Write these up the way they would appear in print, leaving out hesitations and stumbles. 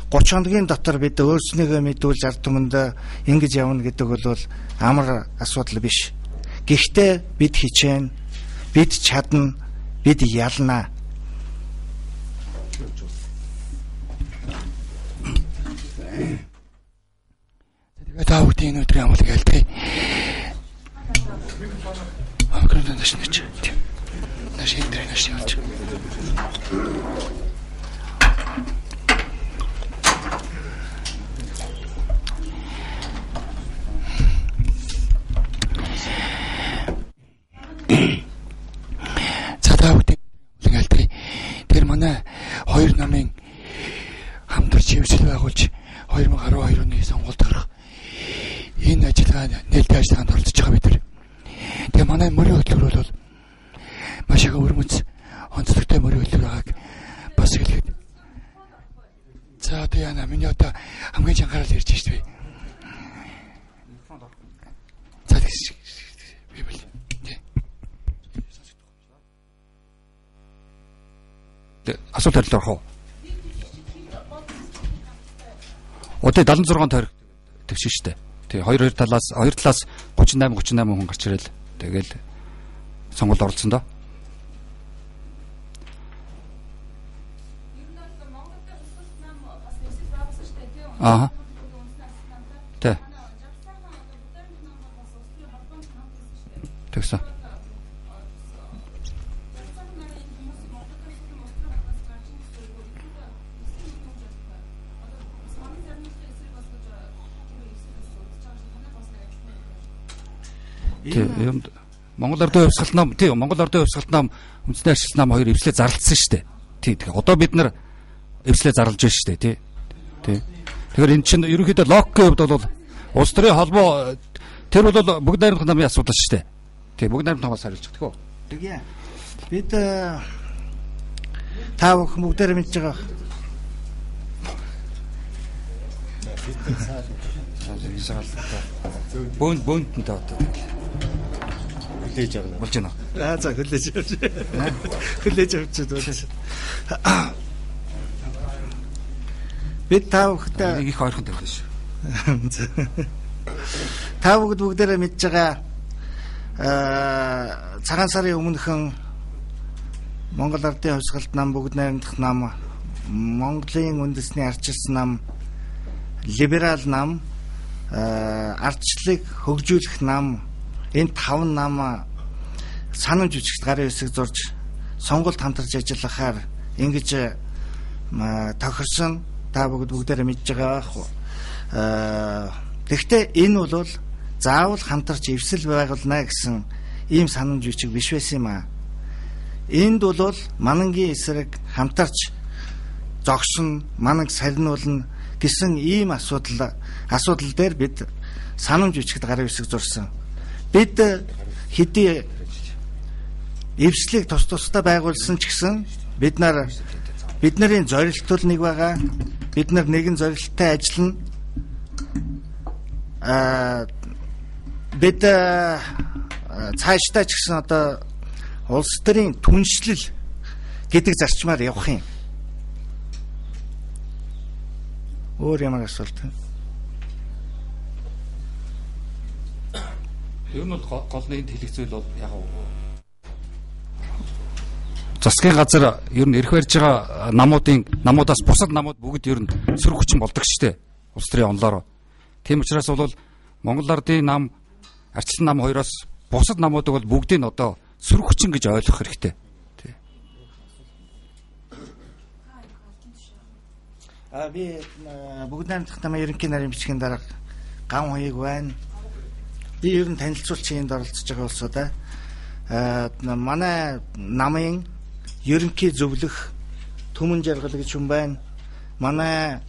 30 хоногийн дотор бид өөрснийгөө мэдүүлж ард түмэнд ингэж явна гэдэг бол амар асуудал биш. Гэхдээ бид хичээнэ, бид чадна, бид ялнаа. Тэгээ та бүхний энэ өдрийн амгалыг айлтгая. Микрофон даш нэч. Наш энэ наш явж. За та бүхний амгалыг айлтгая. Тэр манай хоёр намын хамтарч хэвсэл байгуулж 2012 оны сонгуульд гарах энэ ажиллагаа нээлттэй ажиллагаанд оролцож байгаа бид нар. Тэгээ манай мөрийн хөтөлбөр бол маш их өвөрмөц онцлогтой мөрийн хөтөлбөр байгааг бас хэлэхэд. За одоо яана миний одоо хамгийн чангараар ярьж шүү дээ. За тэгс би бол асуулт хариулт орох уу? Одоо 76 тойрог твшин штэ. Тий, хоёр талаас 38 38 хүн гарч ирэл. Тэгэл сонгуульд оролцсон доо. Аа. Тэ. Тэгсэн. Тийм Монгол Ардын хувьсгалт нам тийм Монгол Ардын хувьсгалт нам үндэсний арчилсан нам хоёр эвслээ зарлцсан шүү дээ. Тийм тэгэхээр одоо бид нар эвслээ зарлж байна шүү дээ тий. Тийм. Тэгэхээр энэ чинь ерөнхийдөө логикийн хувьд бол улс төрийн холбоо тэр бол бүгд найрамдах намын асуудал шүү дээ. Тийм бүгд найрамдах намаас хариулж байгаа тийм үү? Тэгээ. Бид та бүхэн бүгдээрээ мэдж байгаа. Бөөнд бөөнтөнтэй одоо хүлээж авна. Болж байна. Аа за хүлээж авч. Хүлээж авч болж. Бид та бүхтэй их ойрхон тавилаа шүү. Та бүгд бүгдээрээ мэдж байгаа цагаан сарын өмнөхөн Монгол Ардын хувьсгалт нам бүгд найрамдах нам Монголын үндэсний арчилсан нам либерал нам ардчлалыг хөгжүүлэх нам энэ таван нам санамж бичигт гарын үсэг зурж сонгуульд хамтарч ажиллахаар ингэж тохирсон та бүгд бүгдээрээ мэдж байгаа байх. Тэгэхдээ энэ бол заавал хамтарч эвсэл байгуулна гэсэн ийм санамж бичиг биш байсан юм аа. Энд бол манангийн эсрэг хамтарч зогсно, мананг сарниулна гэсэн ийм асуудал дээр бид санамж бичигт гарын үсэг зурсан. Бид хэдий эвслийг тус тусдаа байгуулсан ч гэсэн бид нар бидний зорилт бол нэг байгаа. Бид нар нэгэн зорилттой ажиллана. Бид цаашдаа ч гэсэн одоо улс төрийн түншлэл гэдэг зарчмаар явах юм. Өөр ямар асуулт вэ? Ер нь бол гол нь энд хэлэх зүйл бол яг засгийн газар ер нь эрх барьж байгаа намуудаас бусад намууд бүгд ер нь сөрөг хүчин болдог шүү дээ. Улс төрийн онлоор. Тийм учраас бол Монгол Ардын нам, арчилсан нам хоёроос бусад намуудыг бол бүгдийг нь одоо сөрөг хүчин гэж ойлгох хэрэгтэй. Тий. Би бүгд найрамдах намын ерөнхий нарийн бичгийн дарга Ган Хуйг байна. Би ер нь танилцуулч энд оролцож байгаа улсуудаа. Манай намын ерөнхий зөвлөх Түмэн Жаргал гэж хүн байна. Манай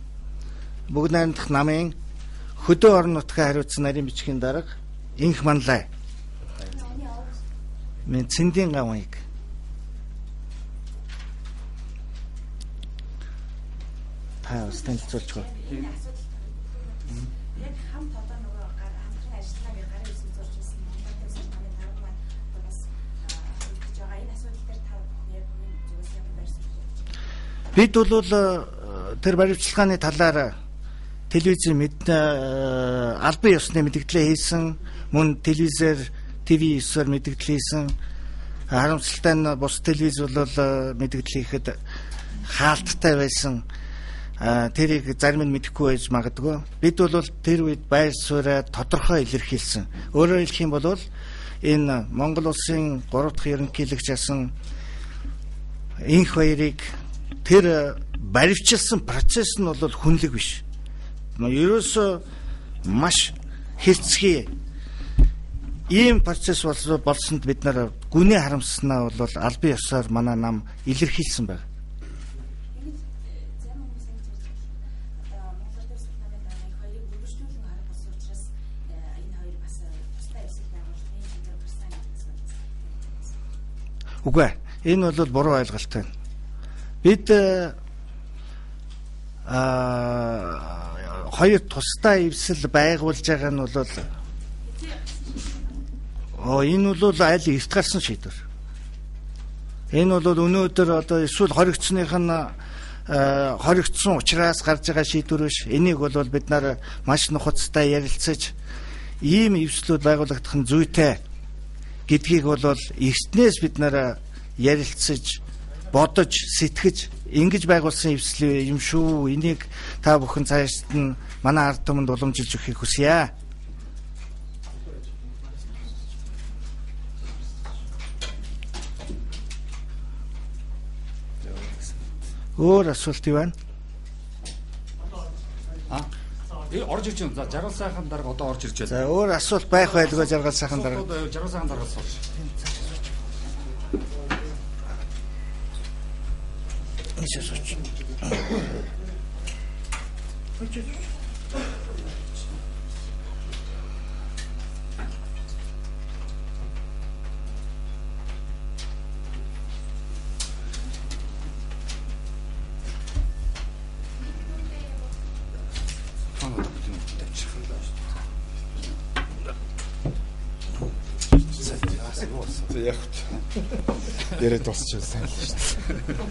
бүгд найрамдах намын хөдөө орон нутгаа хариуцсан нарийн бичгийн дарга Инх Манлай. Мен Цэндийн Ган Хуйг. Та бас танилцуулж байгаа. Яг хамт одоо нөгөө хамтран ажиллана гэж гарын үсэг зурж ирсэн Монгол Ардын намын дарга маань одоо бас мэдэж байгаа. Энэ асуудал дээр та бүхэн яг зүгээс ямар байр суурь тавьж байна? Бид бол тэр баривчилгааны талаар телевизийн албан ёсны мэдээлэл хийсэн, мөн телевизээр ТV9-оор мэдээлэл хийсэн. Харамсалтай нь бус телевиз бол мэдээлэл хийхэд хаалттай байсан. Тэрийг зарим нь мэдэхгүй байж магадгүй. Бид бол тэр үед байр сууриа тодорхой илэрхийлсэн. Өөрөөр хэлэх юм бол энэ Монгол улсын 3 дахь ерөнхийлөгч асан инх баярыг тэр баривчилсан процесс нь бол хүнлэг биш. Ерөөсөө маш хэрцгий ийм процесс болсонд бид нар гүнээ харамснаа бол албан ёсоор манай нам илэрхийлсэн байна. Үгүй энэ бол буруу ойлголт байна. Бид хоёр тусдаа эвсэл байгуулж байгаа нь бол энэ бол аль эрт гарсан шийдвэр. Энэ бол өнөөдөр одоо эсвэл хоригдсных нь хоригдсон учраас гарч байгаа шийдвэр биш. Энийг бол бид нар маш нухацтай ярилцаж ийм эвслүүд байгуулагдах нь зүйтэй гэдгийг бол эртнээс бид нар ярилцаж, бодож, сэтгэж ингэж байгуулсан эвсэл юм шүү. Энийг та бүхэн цаашд нь манай ард түмэнд уламжилж өгөхийг хүсье. Өөр асуулт юу байна? Орж ирж байна. За Жаргал сайхан дарга одоо орж ирж байна. За өөр асуулт байх байлгүй Жаргал сайхан дарга. Жаргал сайхан дарга асууж. Эс асууч. Яриад дуусчихсан л шүү дээ.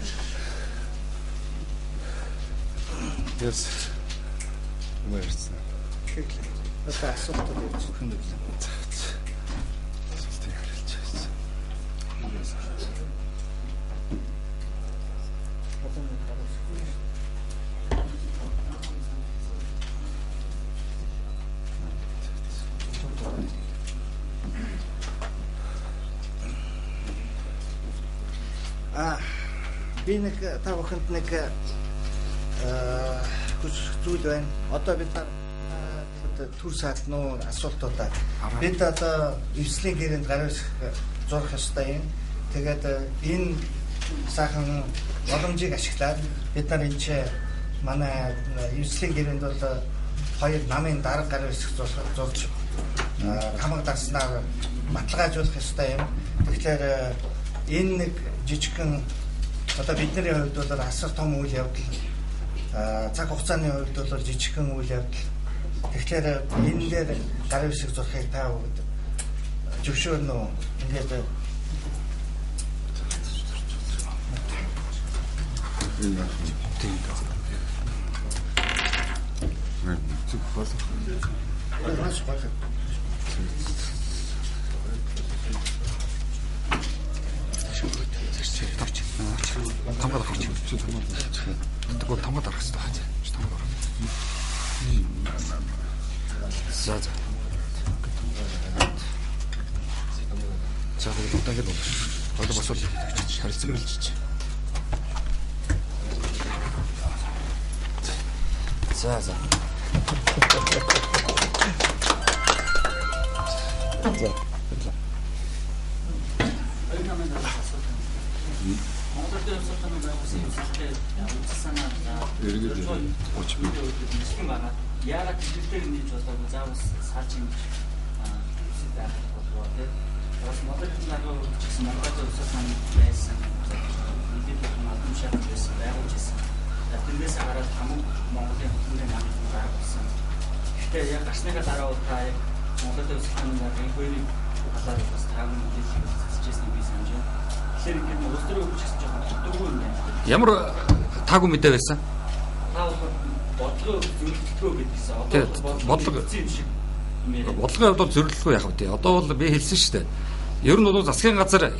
Yes. Мэрсэн. Одоо асуултууд явж байна. Асуултыг харилж байсан. Би нэг та бүхэнд нэг хүсэх зүйл байна. Одоо бид төр саатнуу асуултуудаа бид одоо эвслийн гэрээнд гарын үсэг зурах ёстой юм. Тэгээд энэ сайхан боломжийг ашиглаад бид нар энэ ч манай эвслийн гэрээнд бол хоёр намын дарга гарын үсэг зурж хамаг дарснаар баталгаажуулах ёстой юм. Тэгэхээр энэ нэг жижигхэн одоо бидний хувьд бол асар том үйл явдал, цаг хугацааны хувьд бол жижигхэн үйл явдал. Тэгэхээр энэ дээр гарын үсэг зурхыг та бүгд зөвшөөрнө үү? Ингээд Тамгаад авах гэж. Тэгвэл тамгаад авах хэрэгтэй байна. Тамгаад авах. За за. За тэгээд одоо ингэж болно. Одоо бас бол харилцан хэлж. За за. За. Монгол Улсын байгуулсан эвсэлтэй үзэл санаа эргээд 30 байгаа. Яагаад тэгэлтэйг нээж болоогүй заавал салж ингэж эвсэл байх болов тий. Бас Монгол дарга ч гэсэн Монгол Улсын намын байсан. Нийлээд албан шаард байсан, байгуулж байсан. Тэрнээс гараад хамаг Монголын хөтөлбөрийн намын дарга болсон. Гэхдээ яг гарсныхаа дараа та яг Монгол Улсын намын даргын хоёрын талаар бас таагүй мэдээлэл цэцэжсэн би санаж байна. Тэгэхээр ингээд улс төрийн хөгжих гэсэн жоохон дутуугүй юм байна. Ямар таагүй мэдээ байсан? Та Та болохоор бодлогын зөвлөлтгүй гэдгийгсэн. Одоо бодлого юм шиг бодлогын хувьд бол зөвлөлтгүй яах вэ? Одоо бол би хэлсэн шүү дээ. Ер нь бол засгийн газар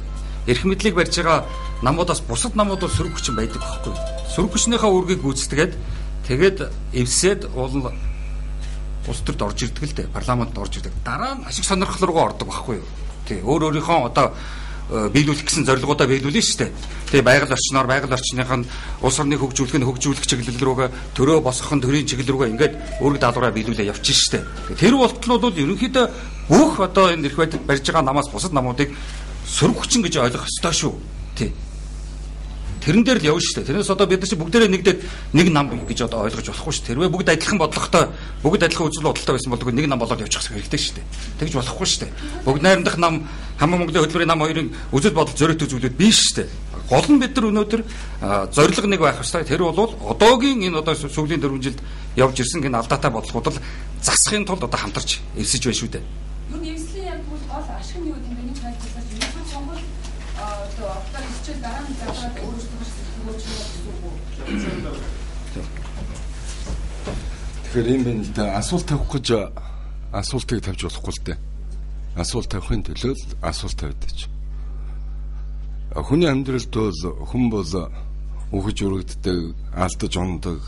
эрх мэдлийг барьж байгаа намуудаас бусад намууд бол сөрөг хүчин байдаг байхгүй. Сөрөг хүчнийхээ үүргийг гүйцэтгээд тэгээд эвсээд уул улс төрд орж ирдэг л дээ. Парламентд орж ирдэг. Дараа нь ашиг сонирхол руугаа ордог байхгүй юу? Тий. Өөр өөрийнхөө одоо биелүүлэх гэсэн зорилгоудаа биелүүлнэ шүү дээ. Тэгээ байгаль орчноор байгаль орчных нь улс орныг хөгжүүлэх нь хөгжүүлэх чиглэл рүүгээ, төрөө босгох нь төрийн чиглэл рүүгээ ингээд үүрэг даалгавраа биелүүлээ явчих шүү дээ. Тэр болтол бол ерөнхийдөө бүх одоо энэ эрх мэдэл барьж байгаа намаас бусад намуудыг сөрөг хүчин гэж ойлгох ёстой шүү. Тий. Тэрэн дээр л явна шүү дээ. Тэрнээс одоо бид нар чи бүгдээрээ нэгдээд нэг нам гэж одоо ойлгож болохгүй шүү. Тэрвээ бүгд адилхан бодлоготой, бүгд адилхан үзэл бодолтой байсан болдгоо нэг нам болоод явчих хэрэгтэй шүү дээ. Тэгж болохгүй шүү дээ. Бүгд найрамдах нам, Хаман Монголын хөдөлмөрийн нам хоёрын үзэл бодол зөрөөтэй зүйлүүд биш шүү дээ. Гол нь бид нар өнөөдөр зорилго нэг байх ёстой. Тэр бол одоогийн энэ одоо сүүлийн 4 жилд явж ирсэн энэ алдаатай бодлогууд л засахын тулд одоо хамтарч эвсэж байна шүү дээ. Юу нэвслийн яг бол гол ашиг нь юу гэдэг нь тайлбарлаж ерөнхийдөө сонгуул одоо октоор хичээл дараа нь задраад өөрөөр сэтгэгөөч гэсэн үг үү? Тэгэхээр юм байна л да. Асуулт тавих гэж асуултыг тавьж болохгүй л дээ. Асуулт тавихын төлөө л асуулт тавьдаг. Хүний амьдралд бол хүн бол үхэж үрэгддэг, алдаж ундаг,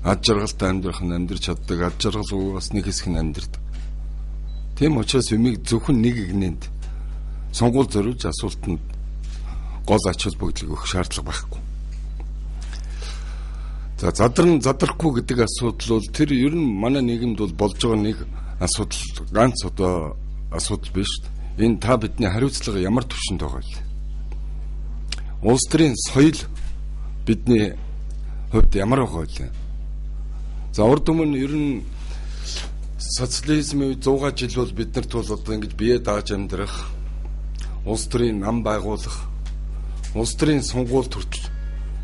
ад жаргалтай амьдрах нь амьдрч чаддаг, ад жаргал бас нэг хэсэг нь амьдрдаг. Тийм учраас юмыг зөвхөн нэг игнэнд сонгуул зориулж асуултанд гол ач холбогдлыг өгөх шаардлага байхгүй. За задарна задрахгүй гэдэг асуудал бол тэр ер нь манай нийгэмд бол болж байгаа нэг асуудал ганц одоо асуудал биш. Энэ та бидний хариуцлага ямар түвшинд байгаа вэ? Улс төрийн соёл бидний хувьд ямар байгаа вэ? За урд өмнө ер нь социализмын 100 жил бол биднэрт бол одоо ингэж бие дааж амьдрах, улс төрийн нам байгуулах, улс төрийн сонгуул хүртэл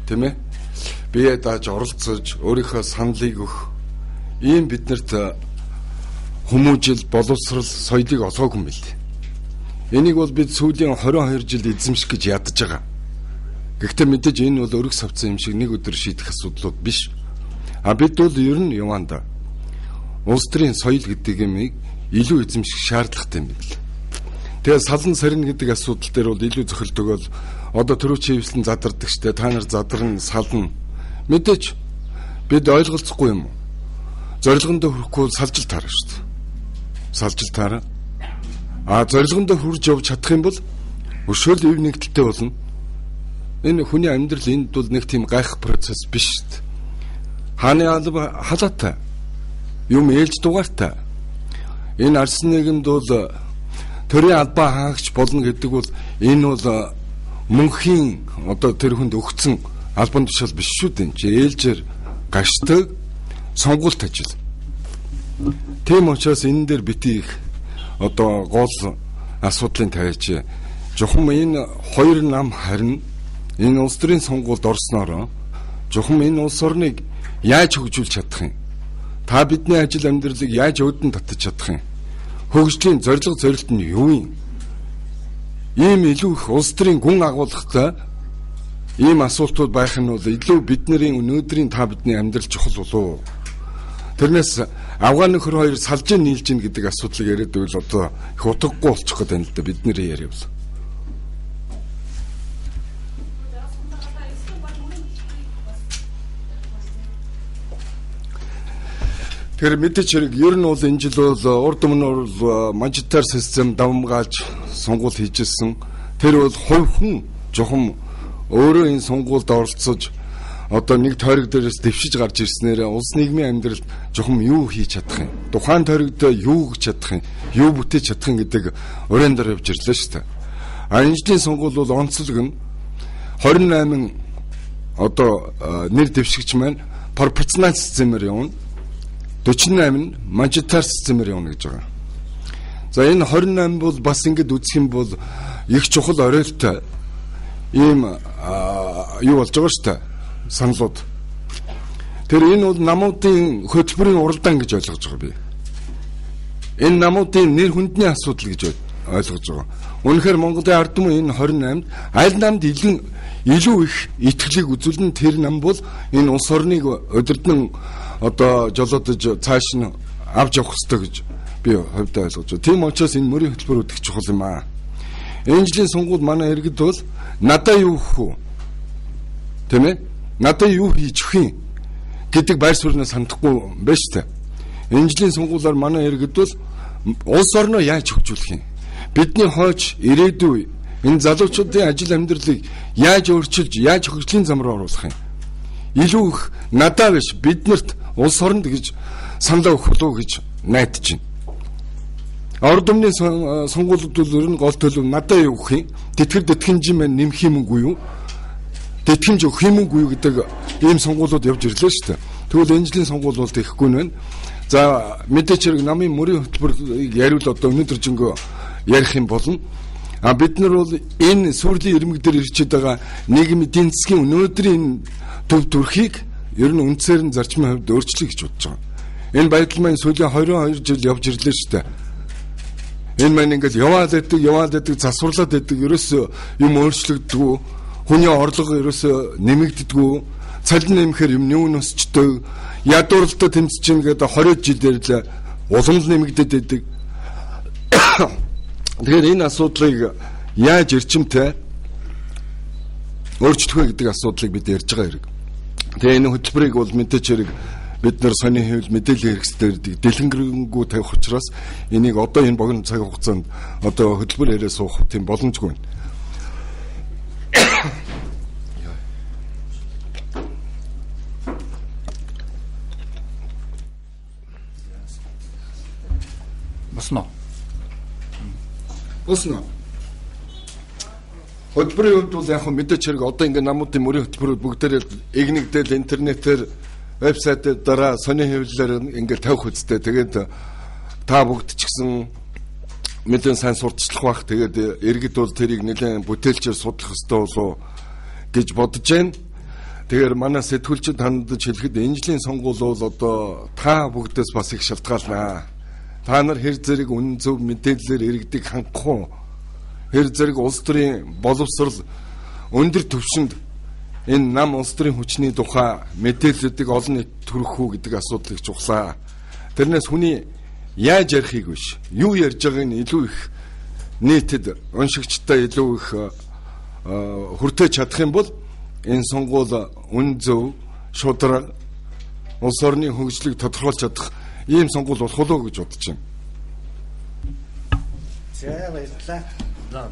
тийм ээ бие дааж оролцож өөрийнхөө саналыг өгөх ийм биднэрт хүмүүжил, боловсрал, соёлыг олгоогүй юм бэл. Энийг бол бид сүүлийн 22 жил эзэмших гэж ядаж байгаа. Гэхдээ мэдээж энэ бол өрг савцсан юм шиг нэг өдөр шийдэх асуудлууд биш. А бид бол ер нь яванда улс төрийн соёл гэдэг юмыг илүү эзэмших шаардлагатай юм бэл. Тэгээ салан сарна гэдэг асуудал дээр бол илүү зохилдог бол одоо төрүүчийн хэвлэн задардаг штэ, та нар задарна, сална. Мэдээж бид ойлголцохгүй юм уу? Зорилгондоо хүрэхгүй салж л таарна штэ. Салж л таарна. А зорилгондоо хүрж явж чадах юм бол өшөөл ив нэгдэлтэй болно. Энэ хүний амьдрал энд бол нэг тийм гайх процесс биш штэ. Хааны алба халаатай. Юм ээлж дугаартай. Энэ арсан нийгэмд бол төрийн албаа хаагч болно гэдэг бол энэ бол мөнхийн одоо тэр хүнд өгсөн албан тушаал биш шүү дээ. Чи ээлжээр гашдаг сонгуульт ажил. Тийм учраас энэ дээр бити их одоо гол асуудлын тавиач. Жухам энэ хоёр нам харин энэ улс төрийн сонгуульд орсноороо жухам энэ улс орныг яаж хөгжүүлж чадах юм? Та бидний ажил амьдралыг яаж өөдөн татаж чадах юм? Хөгжлийн зорилго зорилт нь юу юм? Ийм илүү их улс төрийн гүн агуулгатай ийм асуултууд байх нь бол илүү бидний өнөөдрийн та бидний амьдрал чухал болов. Тэрнээс Афган нөхөр хоёр салж нийлж гин гэдэг асуудлыг яриад байвал одоо их утгагүй болчих гээд байна л да бидний яриа бол. Тэгэхээр мэдээч хэрэг ер нь бол энэ жил бол урд өмнө бол мажоритар систем давамгаалж сонгуул хийжсэн. Тэр бол хувь хүн жухам өөрөө энэ сонгуульд оролцож одоо нэг тойрог дээрээс дэвшиж гарч ирснээр улс нийгмийн амьдралд жухам юу хийж чадах юм? Тухайн тойрогт юу өгч чадах юм? Юу бүтээж чадах юм гэдэг уриан дээр явж ирлээ шүү дээ. А энэ жилийн сонгуул бол онцлог нь 28 одоо нэр дэвшигч маань пропорционал системээр явна. 48 нь мажоритар системээр явна гэж байгаа. За энэ 28 бол бас ингэж үзэх юм бол их чухал оройлтой ийм юу болж байгаа шүү дээ. Саналууд. Тэр энэ бол намуудын хөтөлбөрийн уралдаан гэж ойлгож байгаа би. Энэ намуудын нэр хүндний асуудал гэж ойлгож байгаа. Үнэхээр Монголын ард түмэн энэ 28-нд аль намд илүү их итгэлийг үзүүлнэ, тэр нам бол энэ улс орныг удирдан одоо жолоодож цааш нь авч явах ёстой гэж би хувьдаа ойлгож байна. Тийм учраас энэ мөрийн хөтөлбөр өгөх чухал юм аа. Энэ жилийн сонгуул манай иргэд бол надаа юу өгөх вэ? Тийм ээ? Надаа юу хийж өгөх юм гэдэг байр сууриас хандахгүй байна шүү дээ. Энэ жилийн сонгуулиар манай иргэд бол улс орноо яаж хөгжүүлэх юм? Бидний хойч ирээдүй энэ залуучуудын ажил амьдралыг яаж өөрчилж, яаж хөгжлийн зам руу оруулах юм? Илүү их надаа биш, биднэрт улс оронд гэж саналаа өгөх болов гэж найдаж байна. Ард түмний сонгуулиуд бол ер нь гол төлөв надаа юу өгөх юм? Тэтгэр тэтгэмжийн маань нэмэх юм үгүй юу? Тэтгэмж өгөх юм үгүй юу гэдэг ийм сонгуулиуд явж ирлээ шүү дээ. Тэгвэл энэ жилийн сонгуул бол тэхгүй нь байна. За мэдээч хэрэг намын мөрийн хөтөлбөрийг яриул одоо өнөөдөр жингөө ярих юм болно. А бид нар бол энэ сүрлийн ирмэг дээр ирчээд байгаа нийгэм эдийн засгийн өнөөдрийн төв төрхийг ер нь үндсээр нь зарчмын хувьд өөрчлөе гэж бодож байгаа. Энэ байдал маань сүүлийн 22 жил явж ирлээ шүү дээ. Энэ маань ингээл яваад байдаг, засварлаад байдаг, ерөөсөө юм өөрчлөгддгүү, хүний орлого ерөөсөө нэмэгддэггүй, цалин нэмэхээр юм нүүн өсчдөг, ядуурлалтай тэмцэж чинь гэдэг 20 жилээр л улам л нэмэгдээд байдаг. Тэгэхээр энэ асуудлыг яаж эрчимтэй өөрчлөх вэ гэдэг асуудлыг бид ярьж байгаа хэрэг. Тэгээ энэ хөтөлбөрийг бол мэдээч хэрэг бид нар сони хэвлэл мэдээллийн хэрэгсэлээр дэлгэрэнгүй тавих учраас энийг одоо энэ богино цаг хугацаанд одоо хөтөлбөр яриа суух тийм боломжгүй байна. Босно. Босно. Хөтөлбөрийн хувьд бол яг мэдээч хэрэг одоо ингээ намуудын мөрийн хөтөлбөрүүд бүгдээрээ эгнэгдэл интернетээр вебсайтаар дараа сони хэвлэлээр ингээ тавих үсттэй. Тэгээд та бүгд ч гэсэн нэлээд сайн сурталчлах бах. Тэгээд иргэд бол тэрийг нэлээд бүтээлчээр судлах ёстой болов гэж бодож байна. Тэгэхээр манай сэтгүүлчид хандаж хэлэхэд энэ жилийн сонгуул бол одоо та бүгдээс бас их шалтгаалнаа. Та нар хэр зэрэг үнэн зөв мэдээллээр иргэдийг хангах уу? Хэр зэрэг улс төрийн боловсрол өндөр түвшинд энэ нам улс төрийн хүчний тухай мэдээллүүдийг олон нийт төрөх үү гэдэг асуудлыг чухлаа. Тэрнээс хүний яаж ярихыг биш, юу ярьж байгааг нь илүү их нийтэд уншигчтай илүү их хүртээж чадах юм бол энэ сонгуул үнэн зөв, шударга, улс орны хөгжлийг тодорхойлж чадах ийм сонгуул болох болов гэж бодож байна. За баярлалаа. За.